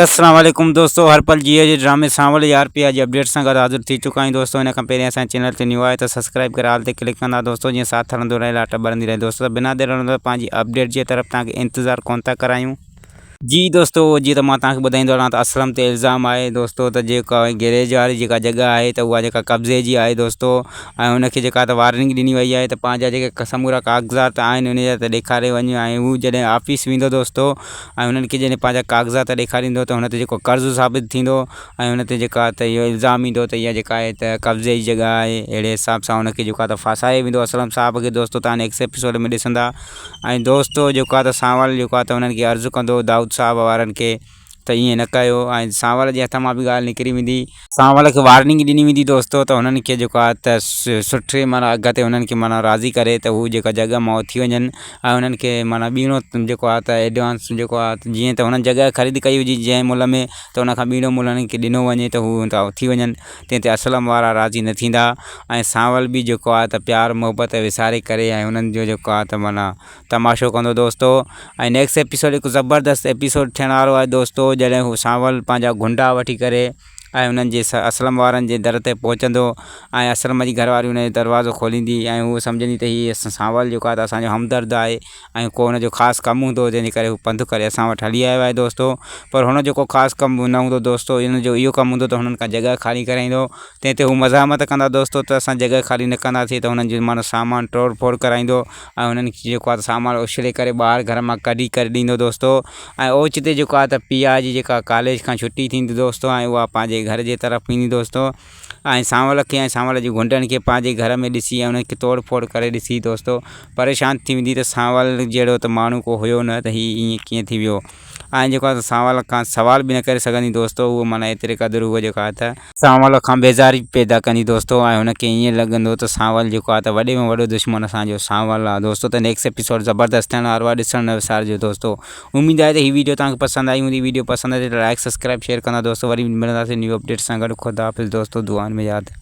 السلام عليڪم دوستو هر پل جيئي جي ڊرامي سانول يار پيا جي اپڊيٽ سان گڏ حاضر ٿي چڪا آهيون دوستو ان کان پهرين اسان چينل تي نيو آهي ته سبسڪرائب ڪري آل تي ڪلڪ ڪندا دوستو جيئن ساٿ هلندو رهي لاٽ ٻرندي رهي دوستو ته بنا دير هلندو پنهنجي اپڊيٽ جي طرف توهان کي انتظار ڪون ٿا ڪرايون. جي دوستو جيئن ته مان توهان کي ٻڌائيندو هلان ته اسلم تي الزام آهي دوستو ته جيڪا گيريج واري جيڪا جڳهه آهي ته اها جيڪا قبضي جي آهي دوستو ۽ ان کي جيڪا ته وارننگ ڏني وئي آهي ته پنهنجا جيڪي سمورا ڪاغذات آهن ان جا ته ڏيکاري وڃ ۽ هو جڏهن آفيس ويندو دوستو ۽ هنن کي جڏهن پنهنجا ڪاغذات ڏيکاريندو ته هن تي جيڪو قرض ثابت ٿيندو ۽ هن تي جيڪا ته اهو الزام ايندو ته اها جيڪا آهي ته قبضي جي جڳهه آهي اهڙي حساب سان هن کي جيڪو آهي ته ڦاسايو ويندو اسلم صاحب کي دوستو تان نيڪسٽ ايپيسوڊ ۾ ڏسندا ۽ دوستو جيڪو آهي ته سانول جيڪو آهي ته هنن کي عرض ڪندو دائود صاحب وارن کي ته ائين نه ڪيو ۽ سانول جي هٿ مان به ڳالهه نڪري ويندي. سانول کي وارننگ ڏني ويندي دوستو ته هنن کي جيڪو آهي ته سٺي معنيٰ اگهه تي هنن کي معنيٰ راضي ڪري ته هو جيڪا جڳهه مان اٿي وڃن ۽ هنن کي معنيٰ ٻيڻو جيڪو آهي ته ايڊوانس جيڪو آهي ته جيئن ته هنن جڳهه خريد ڪئي هجي جنهن ملهه ۾ ته ان کان ٻيڻو ملهه هنن کي ڏنو وڃي ته هو هتان اٿي وڃن تنهن تي اسلم وارا راضي نه ٿيندا ۽ سانول به جيڪو آهي ته پيار محبت وساري ڪري ۽ هنن جو جيڪو آهي ته معنيٰ تماشو ڪندو دوستو ۽ نيڪسٽ ايپيسوڊ هڪ زبردست ايپيسوڊ ٿيڻ وارو آهي دوستو جڏهن هو سانول پنهنجا گهنڊا وٺي ڪري ۽ انهن جي اسلم وارن جي در تي پهچندو ۽ اسلم جي گهر واري ان جو دروازو کوليندي ۽ هو سمجهندي ته هي سانول جيڪو آهي ته اسانجو همدرد آهي ۽ ڪو هن جو خاص ڪم هوندو جنهن جي ڪري هو پنڌ ڪري اسان وٽ هلي آيو آهي دوستو پر هن جو ڪو خاص ڪم نه هوندو دوستو هن جو اهو ڪم هوندو ته هنن کان جڳهه خالي ڪرائيندو تنهن تي هو مزاحمت ڪندا دوستو ته اسان جڳهه خالي نه ڪنداسين ته هنن جو معنيٰ سامان ٽوڙ ڦوڙ ڪرائيندو ۽ هنن کي جيڪو آهي ته سامان اڇلي ڪري ٻاهر گهر مان ڪڍي ڪري ڏيندو دوستو ۽ اوچتي جيڪو آهي ته پيا جي جيڪا ڪاليج کان ڇٽي ٿيندي دوستو ۽ اها پنهنجي گهر جي طرف ايندي دوستو ۽ سانول کي ۽ سانول جي غنڊن کي پنهنجي گهر ۾ ڏسي ۽ انهن کي توڙ ڦوڙ ڪري ڏسي دوستو پريشان ٿي ويندي ته سانول جهڙو ته ماڻهو ڪو هيو نه ته هي ائين ڪيئن ٿي ويو ۽ جيڪو آهي ته سانول کان سوال به نه ڪري سگهندي دوستو اهو معنيٰ ايتري قدر هو جيڪو آهي ته سانول کان بيزاري پيدا ڪندي دوستو ۽ هن کي ائين لڳندو ته سانول جيڪو آهي ته وڏي ۾ وڏو دشمن اسان جو سانول آهي دوستو ته نيڪسٽ ايپيسوڊ زبردست ٿيڻ وارو آهي ڏسڻ نه وسارجو دوستو اميد آهي ته هي ويڊيو توهان کي پسند آئي هوندي ويڊيو پسند اچي ته لائڪ سبسڪرائب شيئر ڪندا دوستو وري ملنداسين نيو اپڊيٽ سان گڏ خدا حافظ دوستو دعائن ۾ ياد.